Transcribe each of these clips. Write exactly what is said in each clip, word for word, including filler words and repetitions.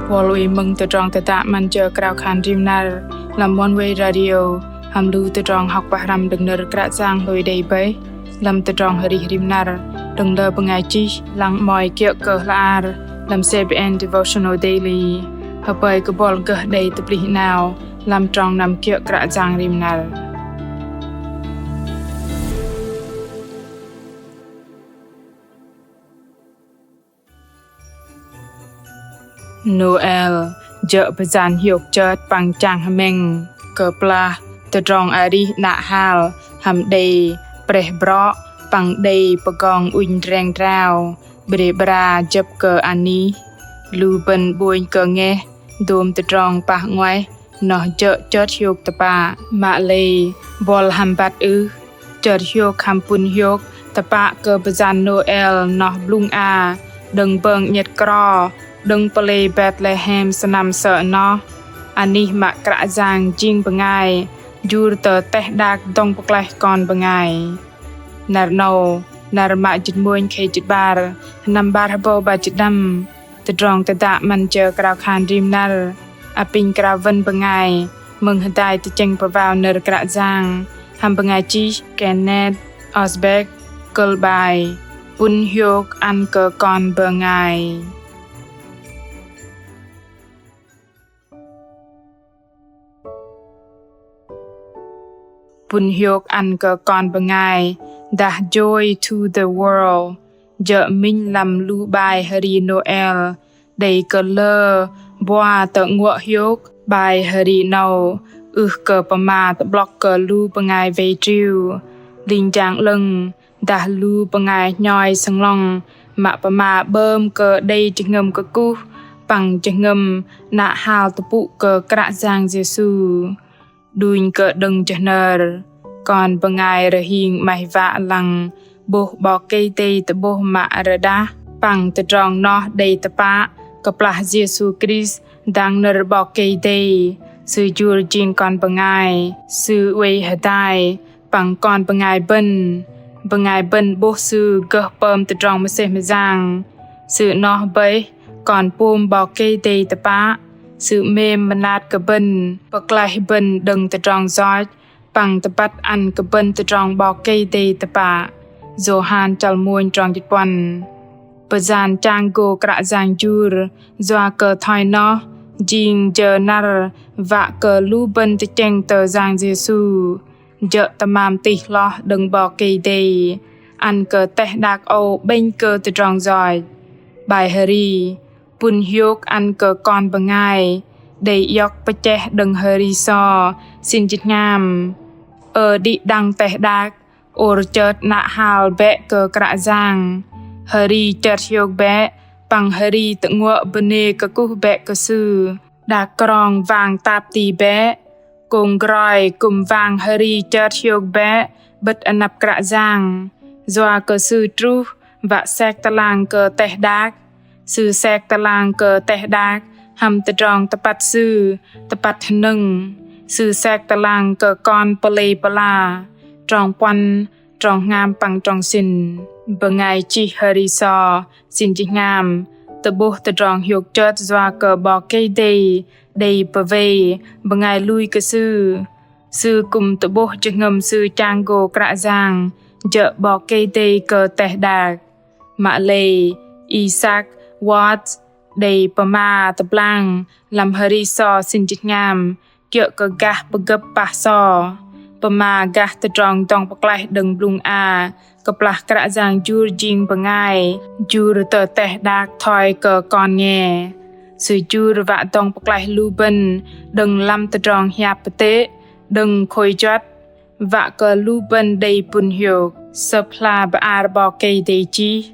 Buăl ơi, mơ̆ng tơdrong tơdă 'Măn Jơ Krao Khan Rim Năr lăm Oneway Radio, hăm lu tơdrong hŏk pơhrăm đơ̆ng nơ̆r Kră Yang hlôi đei bơih lăm tơdrong arih rim năr đơ̆ng lơ bơngai chih lăng 'mơ̆i kiơ̆ kơ hla ar lăm CBN Devotional Daily. Hơpơi kơ buăl gơh đei tơplih 'nao lăm trong năm kiơ̆ Kră Yang rim năr. Nôel jơ̆ bơyan hiôk chơt păng chang hơmĕng kơplah tơdrong arih 'nă hal hăm đei preh brŏ păng đei pơgong ŭnh dreng drao, bre bra jơ̆p kơ anih. Lu bơ̆n 'bônh kơ ngeh dôm tơdrong pah 'nguaih noh jơ̆ chơt hiôk tơpă. Mă lei buăl hăm băt ưh? Chơt hiôk hăm pŭn hiôk tơpă kơ bơyan Nôel noh blŭng a đơ̆ng bơ̆ng 'nhĕt kro đơ̆ng pơlei Betlehem sơnăm sơ̆ noh. Anih mă Kră Yang jing bơngai jur tơ teh đak dŏng pơklaih kon bơngai. Năr 'nâu, năr mă jĭt mônh khei jĭt 'bar, sơnăm 'bar hơbâu 'bar jĭt đăm. Tơdrong tơdă 'Măn Jơ Krao Khan Rim Năr apinh krao wơ̆n bơngai mơ̆ng hơdai tơchĕng pơwao nơ̆r Kră Yang hăm bơngai chih Kenneth Osbeck, kơ̆l 'bai Pŭn hiôk ăn kơ kon bơngai. Pŭn hiôk ăn kơ kon bơngai dah Joy to the World jơ̆ minh lăm lu 'bai hri Nôel đei kơ lơ bua tơ'nguô̆ hiôk. 'Bai hri 'nâu ưh kơ pơma tơ'blŏk kơ lu bơngai wei triu, linh jang 'lơ̆ng dah lu bơngai hnhoi sơnglŏng mă pơma 'bơm kơ đei jơhngơ̆m kơkuh păng jơhngơ̆m 'nă hal tơpŭ kơ Kră Yang Yêsu. Đunh kơ đơ̆ng jơhnơr, kon bơngai rơhing 'maih wă lăng 'bôh 'Bok Kei-Dei tơ'bôh mă rơđăh păng tơdrong noh đei tơpă kơplah Yêsu Krist dang nơ̆r 'Bok Kei-Dei. Sư jur jing kon bơngai, Sư oei hơdai păng kon bơngai bơ̆n. Bơngai bơ̆n 'bôh Sư gơh pơm tơdrong mơsêh mơyang. Sư noh bơih Kon pôm 'Bok Kei-Dei tơpă. Sư 'mêm mơnat kơ bơ̆n, pơklaih bơ̆n đơ̆ng tơdrong yoch păng tơbăt ăn kơ bơ̆n tơdrong 'Bok Kei-Dei tơpă. Yôhan chăl mônh trong jĭt puăn. Pơyan chang gô Kră Yang jur, yua kơ thoi noh jing jơ năr wă kơ lu bơ̆n tơchĕng tơ Yang Yêsu, jơ̆ tơmam tih hloh đơ̆ng 'Bok Kei-Dei, ăn kơ teh đak âu 'bĕnh kơ tơdrong yoch. 'Bai hri, pŭn hiôk ăn kơ kon bơngai đei iŏk pơchĕh đơ̆ng hri sô sĭn jĭt hngam. Ơ đĭ đăng teh đak, ôr chơt 'nă hal bĕ kơ Kră Yang. Hri chơt hiôk bĕ, păng hri tơ'nguô̆ bơnê kơkuh bĕ kơ Sư. Đak krong wang tap ti bĕ. Kông groi kư̆m wang hri chơt hiôk bĕ 'bơ̆t anăp Kră Yang. Yua kơ Sư truh wă sek tơlang kơ teh đak. Sư sek tơlang kơ teh đak hăm tơdrong tơpăt Sư, tơpăt hơnơ̆ng. Sư sek tơlang kơ kon pơlei pơla. Trong puăn, trong hngam păng trong sĭn. Bơngai chih hri sô sĭn jĭt hngam tơ'bôh tơdrong hiôk chơt yua kơ 'Bok Kei-Dei đei pơwei bơngai lui kơ Sư. Sư kư̆m tơ'bôh jơhngơ̆m sư chang gô Kră Yang jơ̆ 'Bok Kei-Dei kơ teh đak. Mă lei, Isaac Watts đei pơma tơblang lăm hri sô sĭn jĭt hngam kiơ̆ kơ gah pơgơ̆p pah sô. Pơma gah tơdrong dŏng pơklaih đơ̆ng blŭng a kơplah Kră Yang jur jing bơngai, jur tơ teh đak thoi kơ kon nge. Sư jur wă dŏng pơklaih lu bơ̆n đơ̆ng lăm tơdrong hiap pơtê̆ đơ̆ng khôi juăt, wă kơ lu bơ̆n đei pŭn hiôk. Sơ̆p hla bơar 'Bok Kei-Dei chih: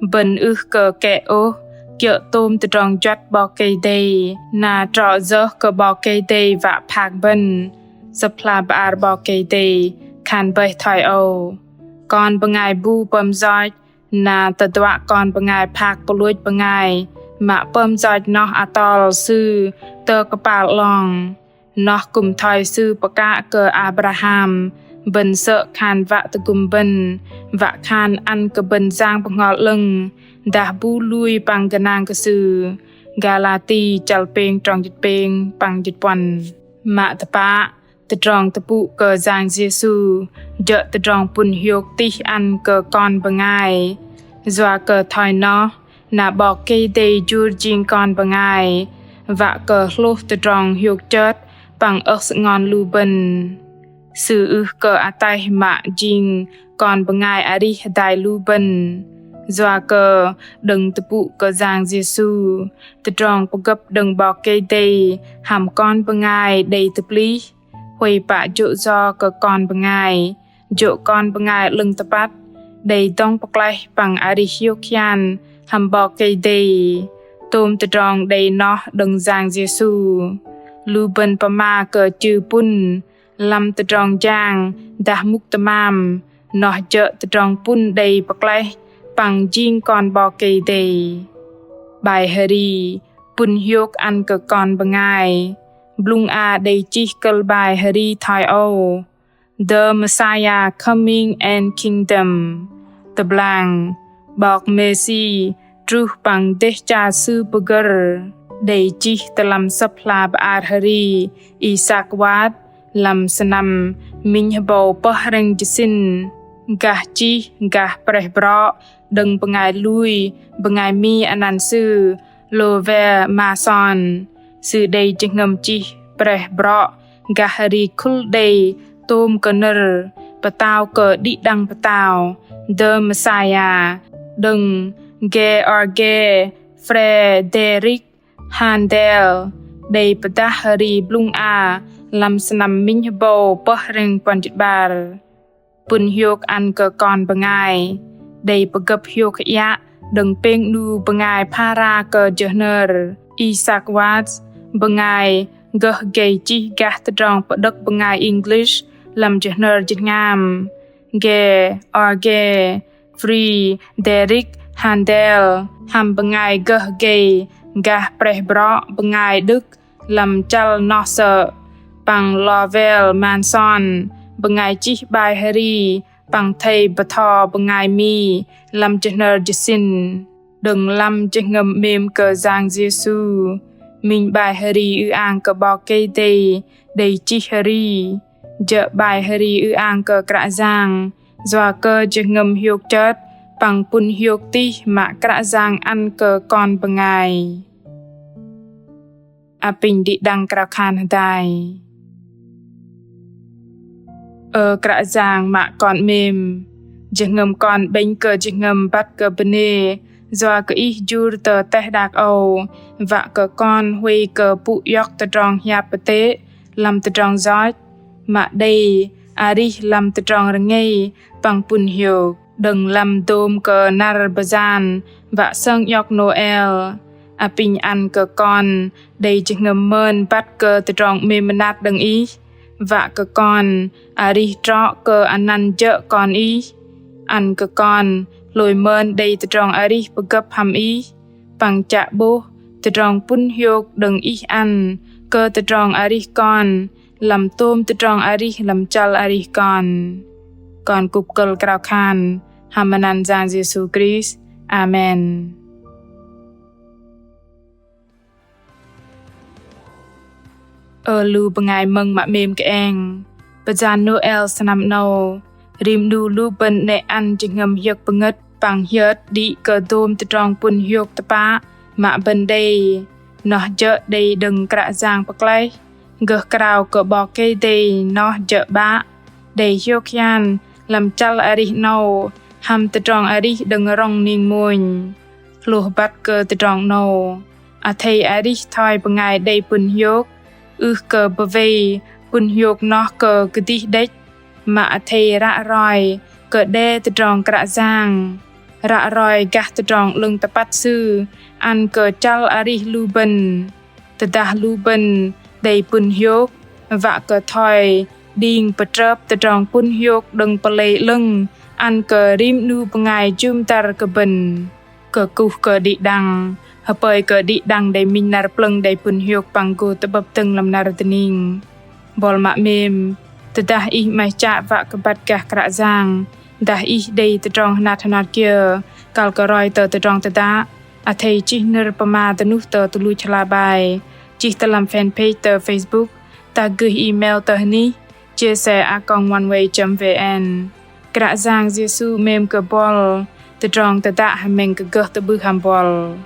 Bơ̆n ưh kơ kĕ ôh kiơ̆ tôm tơdrong juăt 'Bok Kei-Dei, na trŏ yơh kơ 'Bok Kei-Dei wă phak bơ̆n. Sơ̆p hla bơar 'Bok Kei-Dei khan bơih thoi âu: Kon bơngai bu pơm yoch na tơduă kon bơngai phak pơlôch bơngai mă pơm yoch noh atol sư tơ kơpal 'long. Noh kư̆m thoi Sư pơkă kơ Abraham bơ̆n sơ̆ khan wă tơgŭm bơ̆n, wă khan ăn kơ bơ̆n Yang Bơhngol 'Lơ̆ng dah bu lui păng gơnang kơ Sư. Galati chăl pêng trong jĭt pêng păng jĭt puăn. Mă tơpă, tơdrong tơpŭ kơ Yang Yêsu jơ̆ tơdrong pŭn hiôk tih ăn kơ kon bơngai. Yua kơ thoi noh, na 'Bok Kei-Dei jur jing kon bơngai, wă kơ hlôh tơdrong hiôk chơt păng ơh sơngon lu bơ̆n. Sư ưh kơ ataih mă jing kon bơngai arih hơdai lu bơ̆n. Yua kơ đơ̆ng tơpŭ kơ Yang Yêsu, tơdrong pơgơ̆p đơ̆ng 'Bok Kei-Dei hăm kon bơngai đei tơplih. Huay pă jô̆ yo kơ kon bơngai, jô̆ kon bơngai 'lơ̆ng tơpăt, đei dŏng pơklaih păng arih hiôk hian hăm 'Bok Kei-Dei. Tôm tơdrong đei noh đơ̆ng Yang Yêsu. Lu bơ̆n pơma kơ chư pŭn, lăm tơdrong jang dah mŭk tơmam, noh jơ̆ tơdrong pŭn đei pơklaih păng jing kon 'Bok Kei-Dei. 'Bai hơri pŭn hiôk ăn kơ kon bơngai. Blŭng a đei chih kơ̆l 'bai hơri thoi âu: The Messiah Coming and Kingdom. Tơblang, 'Bok Mêsi truh păng dêh cha Sư pơgơ̆r. Đei chih tơ lăm sơ̆p hla bơar hơri Isaac Watts, lăm sơnăm minh hơbâu pơh hrĕng jơsĭn. Gah chih, gah preh brŏ đơ̆ng bơngai lui, bơngai Mi anăn sư Lowell Mason. Sư đei jơhngơ̆m chih preh brŏ gah hơri khul đei tôm kơ nơ̆r pơtao kơ đĭ đăng pơtao The Messiah đơ̆ng George Frederick Handel, đei pơdah hơri blŭng a lăm sơnăm minh hơbâu pơh hrĕng puăn jĭt 'bar. Pŭn hiôk ăn kơ kon bơngai đei pơgơ̆p hiôk hơiă đơ̆ng pêng 'nu bơngai phara kơ jơhnơr. Isaac Watts, bơngai gơh gei chih gah tơdrong pơđơ̆k bơngai English lăm jơhnơr jơhngam. George Frederick Handel, hăm bơngai gơh gei gah preh brŏ bơngai Đức lăm chăl noh sơ̆, păng Lowell Mason, bơngai chih 'bai hơri păng thây bơtho bơngai Mi lăm jơhnơr jơsĭn. Đơ̆ng lăm jơhngơ̆m 'mêm kơ Yang Yêsu, minh 'bai hơri ư-ang kơ 'Bok Kei-Dei đei chih hơri. Jơ̆ 'bai hơri ư-ang kơ Kră Yang, yua kơ jơhngơ̆m hiôk chơt păng pŭn hiôk tih mă Kră Yang ăn kơ kon bơngai. Apinh đĭ đăng krao khan hơdai. Ơ Kră Yang mă kon 'mêm, jơhngơ̆m kon 'bĕnh kơ jơhngơ̆m băt kơ bơnê, yua kơ Ih jur tơ teh đak âu, wă kơ kon huay kơ pŭ iŏk tơdrong hiap pơtê̆ lăm tơdrong yoch, mă đei arih lăm tơdrong rơngei păng pŭn hiôk. Đơ̆ng lăm dôm kơ năr bơyan wă sơng iŏk Nôel, apinh ăn kơ kon đei jơhngơ̆m mơn băt kơ tơdrong 'mêm mơnat đơ̆ng Ih, wă kơ kon arih trŏ kơ anăn jơ̆ kon Ih. Ăn kơ kon hlôi mơn đei tơdrong arih pơgơ̆p hăm Ih, păng chă 'bôh tơdrong pŭn hiôk đơ̆ng Ih ăn kơ tơdrong arih kon, lăm tôm tơdrong arih lăm chăl arih kon. Kon kŭp kơ̆l krao khan hăm anăn Yang Yêsu Krist. Amen. Ơ lu bơngai mơ̆ng mă 'mêm kơeng, bơyan Nôel sơnăm 'nâu, rim 'nu lu bơ̆n 'nĕ ăn jơhngơ̆m hiơ̆k pơngơ̆t păng hiơt đĭ kơ dôm tơdrong pŭn hiôk tơpă mă bơ̆n đei, noh jơ̆ đei đơ̆ng Kră Yang pơklaih, gơh krao kơ 'Bok Kei-Dei noh jơ̆ 'Bă đei hiôk hian lăm chăl arih 'nâu hăm tơdrong arih đơ̆ng rŏng ning mônh. Hlôh băt kơ tơdrong 'nâu, athei arih thoi bơngai đei pŭn hiôk, ưh kơ bơwei pŭn hiôk noh kơ kơdih đĕch, mă athei ră roi kơ đe tơdrong Kră Yang, ră roi gah tơdrong 'lơ̆ng tơpăt Sư ăn kơ chăl arih lu bơ̆n. Tơdah lu bơ̆n đei pŭn hiôk, wă kơ thoi đing pơtrơp tơdrong pŭn hiôk đơ̆ng pơlei 'lơ̆ng ăn kơ rim 'nu bơngai jŭm dăr kơ bơ̆n. Kơkuh kơ đĭ đăng, hơpơi kơ đĭ đăng đei minh năr plơ̆ng đei pŭn hiôk păng gô tơ'bơ̆p dơ̆ng lăm năr dơning. Bol mă 'mêm, tơdah ih 'maih chă wă kơ băt gah Kră Yang, dah ih đei tơdrong hơnat hơnat kiơ, kăl kơ roi tơ tơdrong tơdă, Athei chih nơ̆r pơma dơnuh tơ tuch luch hla bai, chih tơ lăm fanpage tơ Facebook, dah gơh email tơ hnih jesse a còng oneway chấm vn. Kră Yang Yêsu 'mêm kơ buăl. Tơdrong tơdă hơmĕng kơ gơh tơ'bưh hăm buăl.